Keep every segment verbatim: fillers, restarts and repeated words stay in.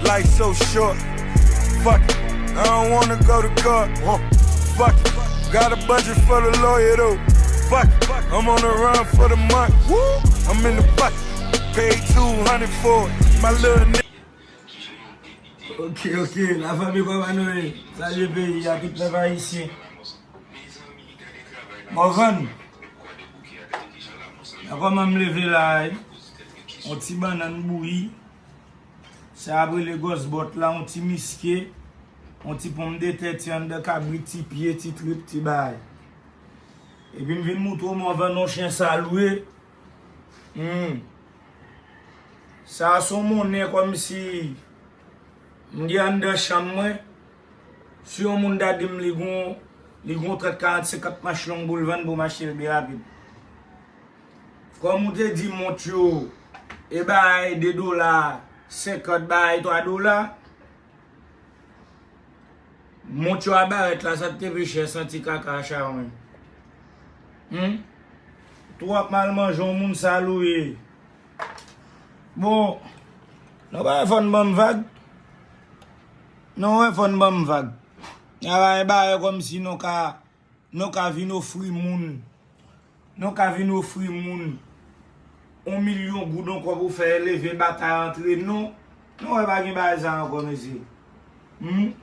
Life so short. Fuck it. I don't wanna go to court. Fuck it. Got a budget for the lawyer though. Fuck it. I'm on the run for the month. Woo! I'm in the bucket. Paid two hundred for it. My little nigga. Ok, ok. La fanmi, kòman nou ye? Salye peyi a, tout pèp ayisyen. Mòvann. Nan kòman m leve la, wi. Yon ti bannann bouyi. Sa ap rele gòs bòt la, yon ti miske, yon ti ponmdetè, ti anndan kabrit, ti pye, ti trip, ti bagay. Epi m vin moutre w Mòvann yon chen sal ou ye. Hmm. Sa a se yon monnen kòmsi m gen anndan chanm mwen. Si yon moun ta di m li gon, li gon trant, karant, senkant manch long pou l vann, pou m achte l byen rapid. Kòm ou te di mont yo, e bagay de dola, senkant bagay twa dola, mont yo a barèt la, sa k te pi chè, santi kaka a chawony. Hmm? Twòp mal manje, yon moun sal ou ye. Bon, nou pa wè fò n ban m vag? Nou wè fò n ban m vag. N a bay bagay kòmsi nou ka, nou ka vin ofri moun, nou ka vin ofri moun yon milyon goud ankò pou fè leve batay antre nou. Nou wè pa gen bagay sa ankò, mesye. Hmm?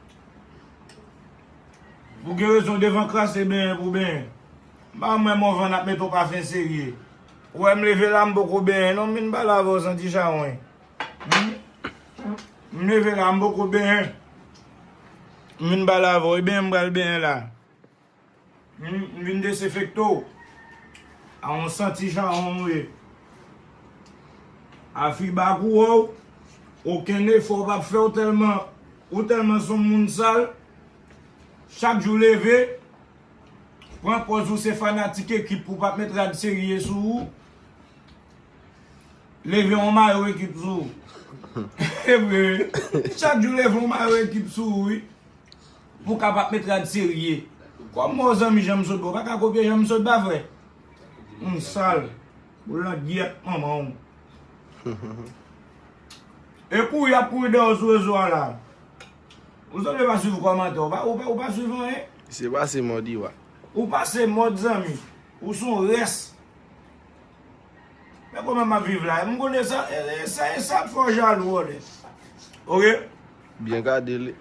Pou gen rezon devan krase benyen pou benyen. M pa wè Mòvann ap mete w pa fen serye. Ou wè m leve la, m poko benyen non, m vin pale avè w santi chawony. Hmm? M leve la, m poko benyen. M vin pale avè w, e benyen m pral benyen la. Hmm, m vin dezenfekte w. A yon santi chawony ou ye. Afiba kou wè w, okenn efò w p ap fè, w tèlman, ou tèlman se yon moun sal. Chak jou leve, pran pòz ou se fanatik ekip, ou p ap met rad serye sou ou. Leve yon mayo ekip sou ou. E vre, wi. Chak jou leve yon mayo ekip sou ou, wi. Pou w kapab met rad serye. Kòm mò zanmi Janmsotba, ou pa ka kopye Janmsotba, frè. Moun sal. Ou langyèt manman w. E kouri y ap kouri dèyè w sou rezo a la. Ou sanble pa swiv kòmantè, ou pa, ou pa, ou pa swiv anyen. Se pase mòd, Iwa. Ou pase mòd, zanmi. Ou se yon rès. Men kòman m ap viv la? M konnen sa, e, e, sa, e sa k fè w jalou, wòlè. Oke? Byen gade li.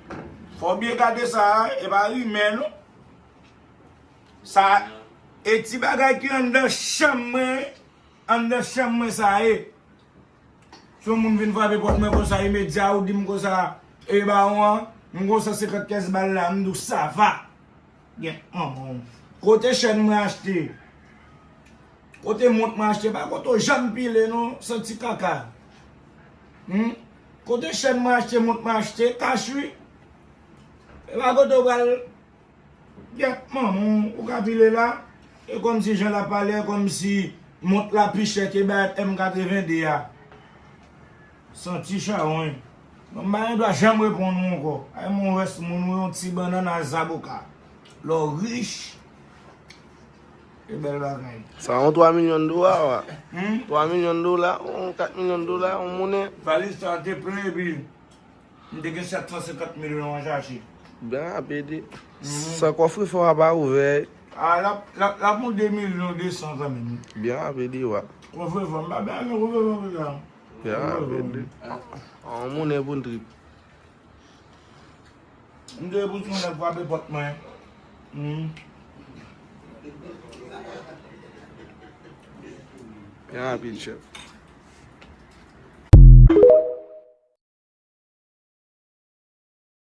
Fò w byen gade sa, e pa rimè, non. Sa, e ti bagay ki anndan chanm mwen, anndan chanm mwen sa ye. Si yon moun vin frape pòt mwen konsa, imedya, ou di m konsa, e bawon an, m gon san senkant kès bal la, m di w sa va. Gyèt manman w. Kote chèn mwen achte? Kote mont mwen achte? Pa kote w janm pile non, santi kaka. Hmm? Kote chèn mwen achte, mont mwen achte? Kach wi. E pa kote w pral Gyèt manman w, ou ka pile la. E kòmsi jan l ap pale a, kòmsi mont la pi chè ke bayèt M katrevende a. Santi chawony. Mwen m pa gen dwa janm reponn ou ankò. Ay, mon rès moun, ou yon ti bannann a zaboka. Lè w rich, e bèl bagay. Sa yon twa milyon dola, wa. Hmm? Twa milyon dola, yon kat milyon dola, yon monnen. Valiz sa te plen epi M te gen sèt san senkant mil lan an chache. Byen rapid, wi. Mhm. San kòfrefò a pa ouvè. A, l ap, l ap, l ap yon de milyon de san kanmenm. Byen rapid, wi, wa. Kòfrefò, m pa bay avè kòfrefò, frè. Byen rapid, wi. An, an monnen pou n trip. M te pou son nèg frape pòt mwen. Mhm. Byen rapid, chèf.